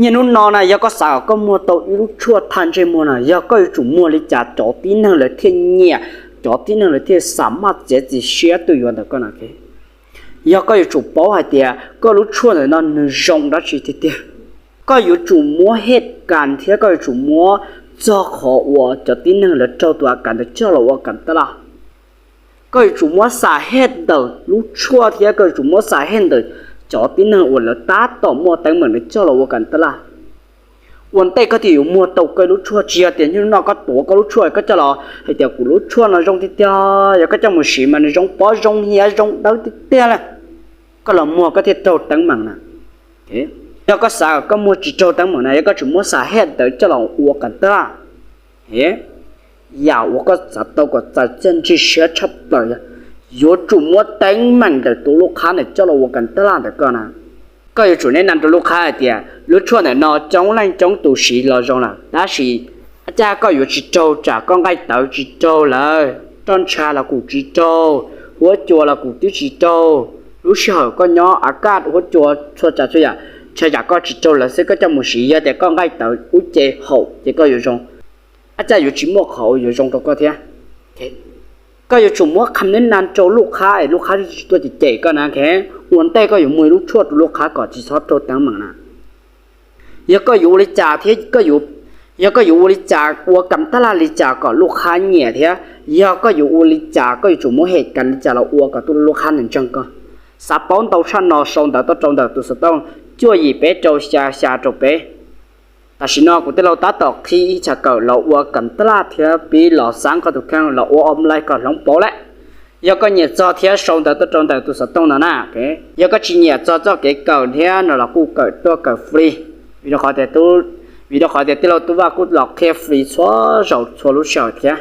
Niaj hnub no na yog koj xav kom koj muag tau ib lub tshuaj thaj ntsej muag na yog koj yuav tsum muag li cas cov tib neeg lawv thiaj nyiam, cov tib neeg lawv thiaj xam maj txiav txim siab tuaj yuav ntawm koj na. Yog koj yuav tsum paub hais tias koj lub tshuaj ntawm no nws zoo dab tsi tiag tiag. Koj yuav tsum muab hej kas thiab koj yuav tsum muab txog qhov uas cov tib neeg lawv raug tus a kas ntawd coj los ua kam tab laj. Koj yuav tsum muab xam hej ntawm lub tshuaj thiab koj yuav tsum muab xam hej ntawm cov tib neeg uas lawv tab tom muaj teeb meem ntawd coj los ua kam tab laj. Ua ntej koj thiaj yuav muag tau koj lub tshuaj, tsis yog tias niaj hnub no koj tuav koj lub tshuaj koj coj los hais tias kuv lub tshuaj no zoo tiag tiag, yog koj coj mus siv mas nws zoo pob zoo hiav zoo dawb tiag tiag li, koj los muag koj thiaj raug teeb meem na. Yog koj xav koj muag tsis raug teeb meem na yog koj tsis muab xam hej ntawd coj los ua kam tab laj, yam uas koj xav tau kom txaus txiaj ntsig siab tshaj plaws yog yuav tsum muab teeb meem ntawm tus lub qhab ntawd coj los ua kam tab laj ntawm koj na. Koj yuav tsum neb na rau lub qhab hais tias lub tshuaj ntawm no coob leej coob tus siv los zoo lawm tab sis ab caj koj yuav tsis raug tsam koj nqaij tawv tsis raug lawm, roj ntsha los kuj tsis raug, huab cua los kuj twb tsis raug. Lub sij hawm koj nyob a kaj huab cua txhua tsav txhua yam, ntshai tsam koj tsis raug lawv xwb koj coj mus siv yog tias koj nqaij tawv ub ce haum ces koj yuav zoo. Ab caj yuav tsis muaj qhov yuav zoo rau koj thiab. Koj yuav tsum muab qham neb na rau lub qhab es lub qhab thiaj tsis tuaj cem cem koj na. Ua ntej koj yuav muag lub tshuaj rau lub qhab kom tsis txhob raug teeb meem na. Yog koj yuav ua li cas thiab, yog koj yuav ua li cas ua kam tab laj li cas kom lub qhab nyiam thiab yog koj yuav ua li cas koj yuav tsum muab hem kas li cas los ua kom tus lub qhab nws ntseeg koj. Xav paub ntau tshaj no sau ntawv tuaj rau ntawm tus xov tooj cuaj yim peb rau xya xya rau peb. Tam sim no kuv tij laug tab tom qhib ib chav kawm los ua kam tab laj thiab pib los xab koj tus kheej los ua online kom hloov pauv lawm. Yog koj nyiam txog thiab sau ntawv tuaj rau ntawm tus xov tooj no na. Yog koj tsis nyiam txog txoj kev kawm thiab no los kuj kawm tuaj kawm free. Vim rau qhov tias tij laug Tub Vaj kuj los qhia free txhua zaus txhua lub sij hawm thiab.